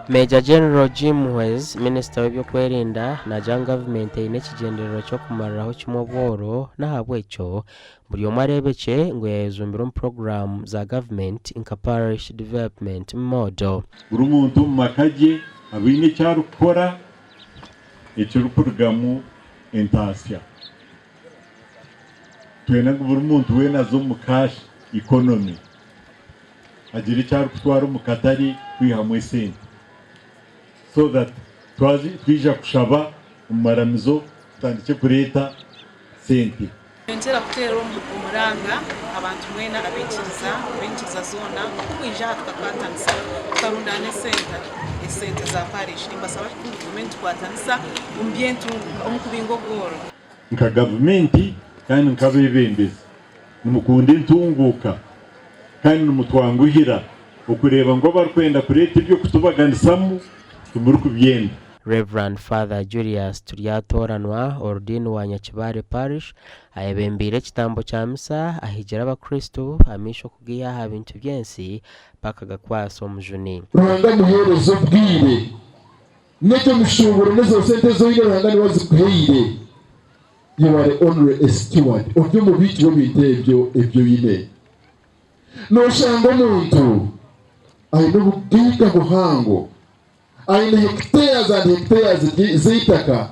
Major General Jim Muhwezi, Minisita w'eby'okwerinda naagira ngu gavumenti eine ekigyendererwa ky'okumariraho kimwe obworo n'ahabw'ekyo buri omwe areebekye ngu yaayejumbira omu puroguraamu za gavumenti nka Parish Development Model. Buri muntu omu maka gye abe aine eki arikukora ekirikurugamu entaasya. Twenda ngu buri muntu weena aze omu cash economy agire eki arikutwara omu katare kwihamu esente so that twija kushaba omu maramizo tutandikye kureeta sente. Nyongyera kuteera omuranga abantu mwena abaikiriza ab'enyikiriza zoona ku mwija aha tukakwatanisa tukarundaana esente esente za parish. Nimbasaba tugume nitukwatanisa omu by'entunguka omu kubinga obworo. Nka gavumenti kandi nk'abeebembezi, nimukunda entunguuka kandi nimutwanguhira okureeba ngu abarikwenda kureeta eby'okutubaganisamu timurikubyenda. Rev. Father Julius Turyatoranwa, Orudiini wa Nyakibare Parish, ayebembeire ekitambo kya misa ahigire abakristu amaisho kugaiha aha bintu by'ensi bakagakwasa omujuni. Ruhanga amuheereza obwire N'egyo mishunguro n'ezo sente ezi oine Ruhanga niwe azikuhaire. You are only a steward. Ori omubiiki w'ebintu ebyo ebi oine. Noshanga omuntu aine obugaiga buhango, aine hectares and hectares z'eitaka,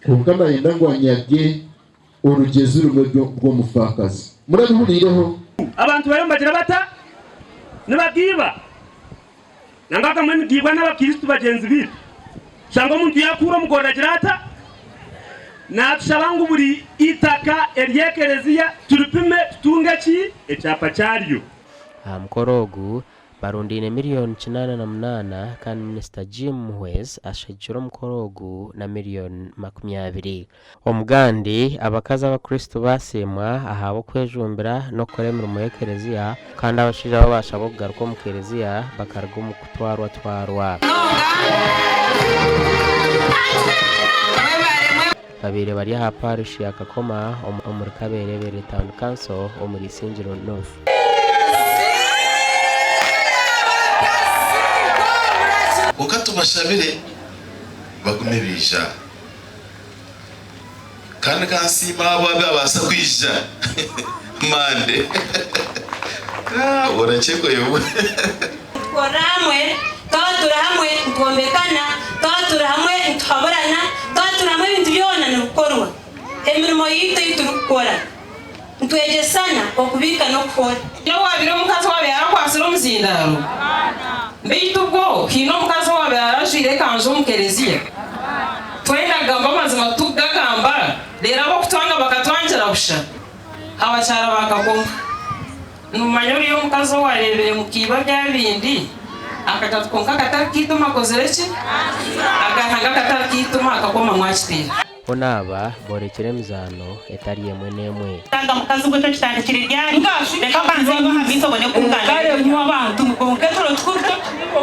kwonka nayenda ngu anyage orugyezi rumwe rw'omufaakazi. Murabihuriireho? Abantu bariyo nibagira bata? Nibagiiba. Nangwa akamwe nigiibwa n'Abakristo bagyenzi baitu. Shanga omuntu yaakuura omugorora agira ata? Naatushaba ngu buri itaka ery'ekereziya turipime tutunge ki? Ekyapa kyaryo. Aha mukoro ogu, barundaine miriyoni 88 kandi Minisita Jim Muhwezi ashagikire omukoro ogu na miriyoni 20. Omugandi, abakazi Abakristo baasiimwa ahabw'okwejumbira n'okukora emirimo y'ekereziya, kandi abashaija bo baashabwa okugaruka omu kereziya bakaruga omu kutwarwatwarwa. Babaire bari aha Parish ya Kakoma omuri Kabeerebere Town Council omuri Isingiro North. Kwonka tubashabire bagume baija. Kandi ka nsiime abo ababaasa kwija Mande. Orakyekoyo. Nitukorera hamwe, twaba turi hamwe nitwombekana, twaba turi hamwe nituhaburana, twaba turi hamwe ebintu byona nibikorwa. Emirimo yaitu ei turikukora nitwegyesana okubiika n'okukora. Haine owaabaire omukazi owaabaire arakwatsire omuzindaaro? Beitu bwo haine omukazi owaabaire arajwaire ekanju omu kereziya? Twenda kugamba amazima tukugagamba, reero ab'okutwanga bakatwangira busha. Abakyara ba Kagoma, nimumanya oriya omukazi owaareebire ngu kiiba bya bindi, akagira ati kwonka akatari k'eituma akozire ki? Akahanga akatari k'eituma akakoma mwakiteera. Boona aba boorekire emizaano etari emwe n'emwe. Tanga mukazi gwe ekyo kitandikire ryari? Reka mbanze ngwe aha maizi obone kungambira. Kare inywe abantu kwonka ekiro kikuru kyo kiriho.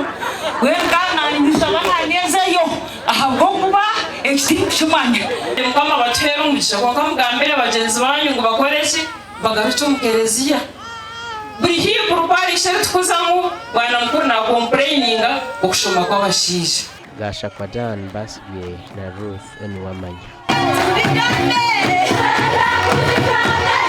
Mbwenu ka nanyishaba nanyezeyo ahabw'okuba eki tindikukimanya. Mukama abatuheere omugisha kwonka mugambire bagyenzi banyu ngu bakore ki? Bagarukye omu kereziya. Buri haiguru parish eritukuzamu bwana mukuru nakompureyininga okushoma kw'abashaija. Gashakwa Dan Basibye na Ruth Niwamanya.